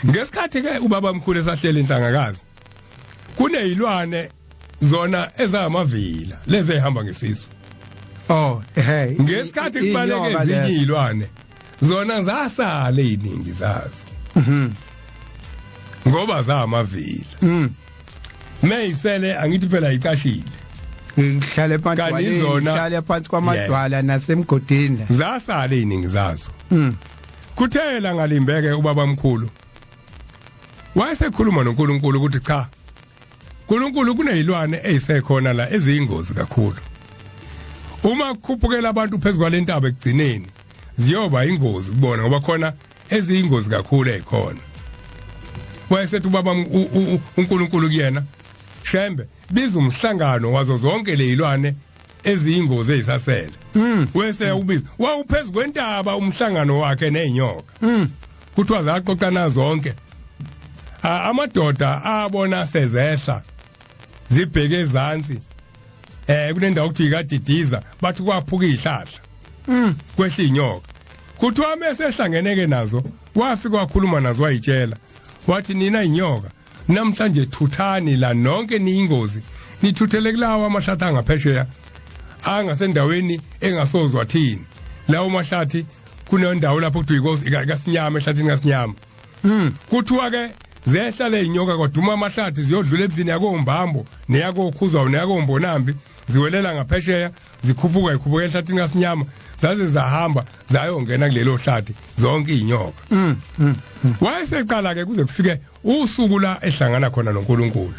Ngesikhathi ke ubaba mkhulu esahleli inhlangakazi, kunezilwane zona ezamavila lezi ehamba ngesisu. Oh, hey. Ngesikhathi kubaleke ezinye izilwane, zona zasala eziningi zazo. Ngoba zamavila. Meyisele angithi phela icashile. Ngihlale emadwaleni, ngihlale phansi kwamadwala nasemgodini. Zasala eziningi zazo. Kuthela ngalimbeke ubaba mkhulu. Wayesekhuluma noNkulunkulu ukuthi cha, uNkulunkulu kunezilwane ezisekhona la eziyingozi kakhulu. Uma kukhuphukela abantu phezulu kwalentaba ekugcineni ziyoba ingozi kubona, ngoba khona eziyingozi kakhulu ezikhona. Wayesethi ubaba uNkulunkulu kuyena, Shembe, biza umhlangano wazo zonke lezilwane eziyingozi ezisasele. Wese ubiza wawuphezulu kwentaba umhlangano wakhe nezinyoka. Kuthiwa zaqoqana zonke. Amadoda abona sezehla zibheke ezansi, kunendawo okuthi ikadidiza, bathi kwaphuka izihlahla, kwehla inyoka. Kuthiwa mesehlangeneke nazo, wafika wakhuluma nazo, wayitshela wathi, nina inyoka, namhlanje thuthani la nonke niyingozi, nithuthele kulawo amahlathi angaphesheya angasendaweni engasozwa thini. Lawo mahlathi kunendawo lapho kuthiwa inkosi kaSinyama, ehlathini kaSinyama. Kuthiwa ke zehla le inyoka, kwaduma amahlathi, ziyodlula emzini yakombambo neyakokhuzwa neyakombonambi, ziwelela ngaphesheya, zikhuphuka ikhuphuka ehlathini kaSinyama, zaze zahamba zayongena kulelo hlathi zonke inyoka. Wayeseqala ke kuze kufike usuku la ehlangana khona noNkulunkulu.